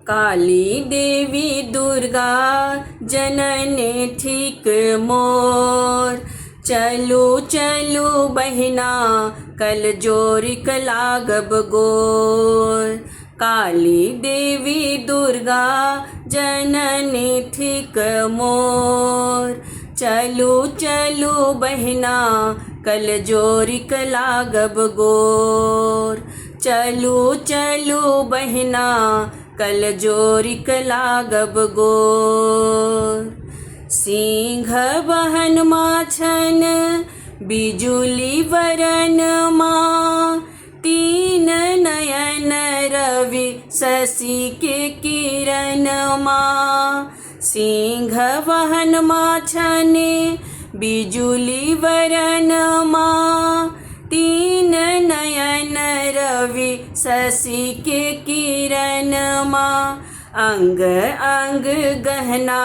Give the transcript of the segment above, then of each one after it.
काली देवी दुर्गा जननी थिक मोर। चलू चलू बहिना कल जोरिक लागब गोर। काली देवी दुर्गा जननी थिक मोर। चलू चलू बहिना कल जोरिक लागब गोर। चलू चलू बहिना कल जोरिक लागब गोर। सिंह बहन माछन बिजुली वरन माँ। तीन नयन रवि शशि के किरण माँ। सिंह बहन माछन बिजुली वरन माँ। तीन नयन रवि शशि के किरण माँ। अंग अंग गहना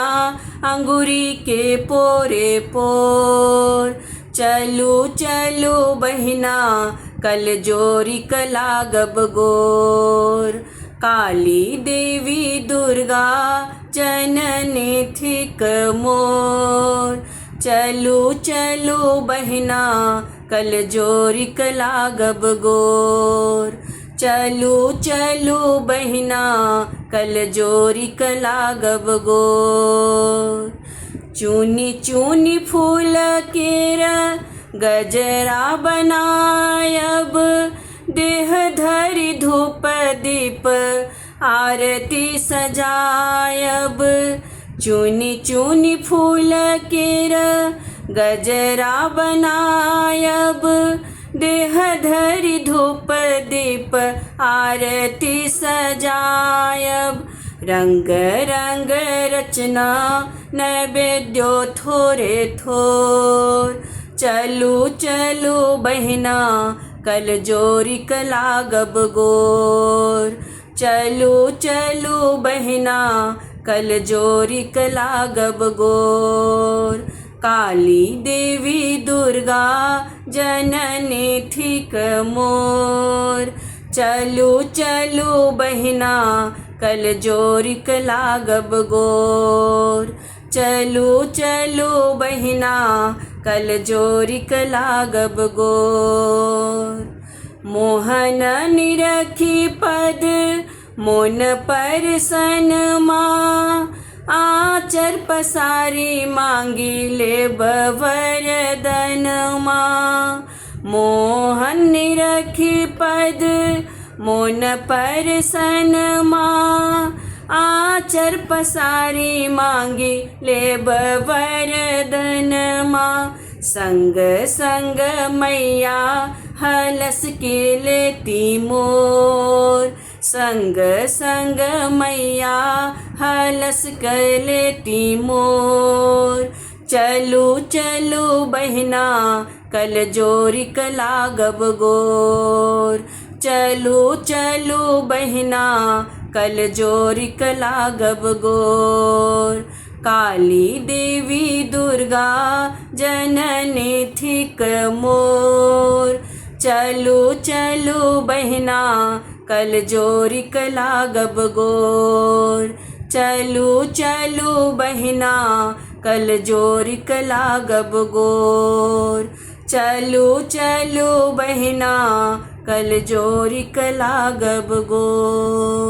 अंगुरी के पोरे पोर। चलू चलू बहिना कल जोरिक लागब गोर। काली देवी दुर्गा जननी थिक मोर। चलू चलू बहिना कल जोरिक लागब गोर। चलू चलू बहिना कल जोरिक लागब गोर। चुनी चुनी फूल केर गजरा बनायब। देह धरि धूप दीप आरती सजायब। चुनी चुनी फूल केर गजरा बनायब। देह धरि धूप दीप आरती सजायब। रंग रंग रचना नैवेद्यो थोरे थोर। चलू चलू बहिना कल जोरिक लागब गोर। चलू चलू बहिना कल जोरिक लागब गोर। काली देवी दुर्गा जननी थिक मोर। चलू चलू बहिना कल जोरिक लागब गोर। चलू चलू बहिना कल जोरिक लागब गोर। मोहन निरखी पद मोन परसन माँ। आचर पसारी मांगी लेब वरदन माँ। मोहन निरखी पद मोन परसन माँ। आचर पसारी मांगी लेब वरदन माँ। संग संग मैया हलस के लेती मोर। संग संग मैया हलस के लेती मोर। चलू चलू बहिना कल जोरिक लागब गोर। चलू चलू बहिना कल जोरिक लागब गोर। काली देवी दुर्गा जननी थिक मोर। चलू चलू बहिना कल जोरिक लागब गोर। चलू चलू बहिना कल जोरिक लागब गोर। चलू चलू बहिना कल जोरिक लागब गोर।